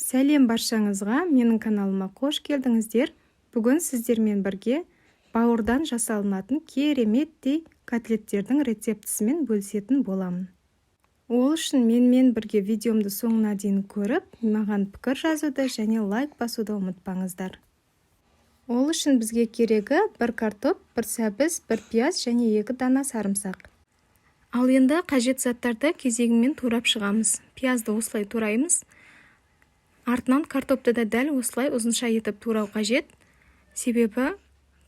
Сәлем баршаңызға! Менің каналыма қош келдіңіздер! Бүгін сіздермен бірге бауырдан жасалынатын кереметтей котлеттердің рецептісімен бөлісетін боламын. Ол үшін менімен бірге видеомды соңына дейін көріп, маған пікір жазуды және лайк басуды ұмытпаңыздар. Ол үшін бізге керегі: бір картоп, бір сәбіз, бір пияз және 2 дана сарымсақ. Ал енді қажет заттарды кезегімен турап шығамыз. Пиязды осылай тураймыз. Артынан картопты да дәл осылай ұзынша етіп турау қажет, себебі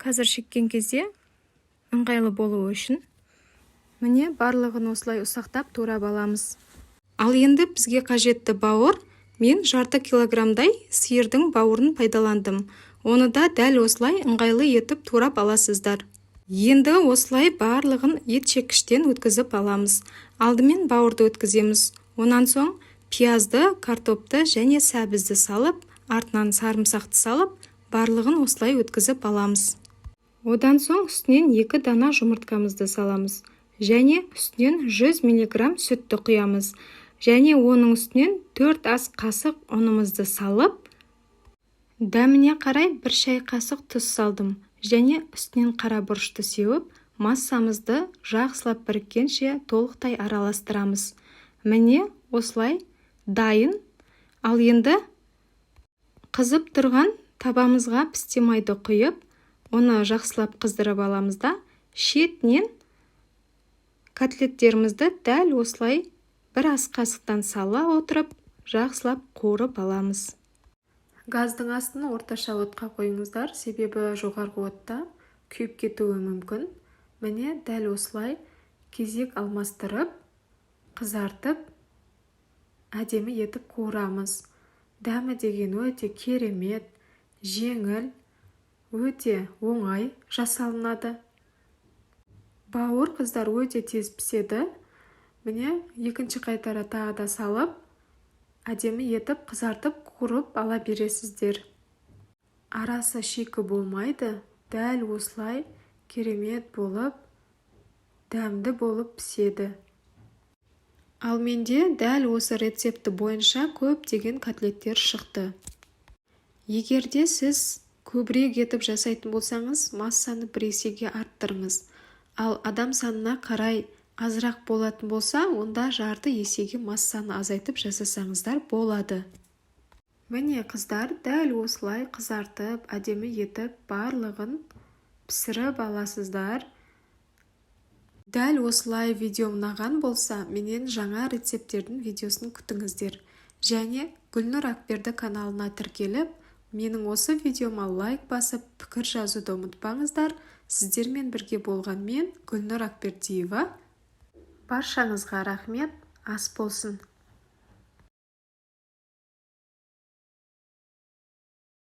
қазір шеккен кезде ыңғайлы болуы үшін. Міне, барлығын осылай ұсақтап турап аламыз. Ал енді бізге қажетті бауыр. Мен жарты килограммдай сиырдың бауырын пайдаландым. Оны да дәл осылай ыңғайлы етіп турап аласыздар. Енді осылай барлығын ет шеккіштен өткізіп аламыз. Алдымен бауырды өткіземіз, онан соң пиязды, картопты және сәбізді салып, артынан сарымсақты салып, барлығын осылай өткізіп аламыз. Одан соң үстінен 2 дана жұмыртқамызды саламыз және үстінен 100 миллиграмм сүтті құямыз және оның үстінен 4 ас қасық ұнымызды салып, дәміне қарай 1 шай қасық тұз салдым және үстінен қара бұрышты сеуіп, массамызды жақсылап біріккенше толықтай араластырамыз. Міне, осылай дайын. Ал енді қызып тұрған табамызға пісте майды құйып, оны жақсылап қыздырып аламыз да, шетінен котлеттерімізді дәл осылай бір ас қасықтан сала отырып, жақсылап қуырып аламыз. Газдың астын орташа отқа қойыңыздар, себебі жоғарғы отта күйіп кетуі мүмкін. Міне, дәл осылай кезек алмастырып, қызартып, әдемі етіп қуырамыз. Дәмі деген өте керемет, жеңіл, өте оңай жасалынады. Бауыр, қыздар, өте тез піседі. Міне, екінші қайтара тағы да салып, әдемі етіп қызартып, қуырып ала бересіздер. Арасы шикі болмайды, дәл осылай керемет болып, дәмді болып піседі. Ал менде дәл осы рецепті бойынша көптеген котлеттер шықты. Егер де сіз көбірек етіп жасайтын болсаңыз, массаны бір есеге арттырыңыз. Ал адам санына қарай азырақ болатын болса, онда жарты есеге массаны азайтып жасасаңыздар болады. Міне, қыздар, дәл осылай қызартып, әдемі етіп барлығын пісіріп аласыздар. Дәл осылай видео ұнаған болса, менен жаңа рецепттердің видеосын күтіңіздер және Гүлнұр Акберді каналына тіркеліп, менің осы видеома лайк басып, пікір жазуды ұмытпаңыздар. Сіздермен бірге болған мен, Гүлнұр Акбердиева. Баршаңызға рахмет, ас болсын!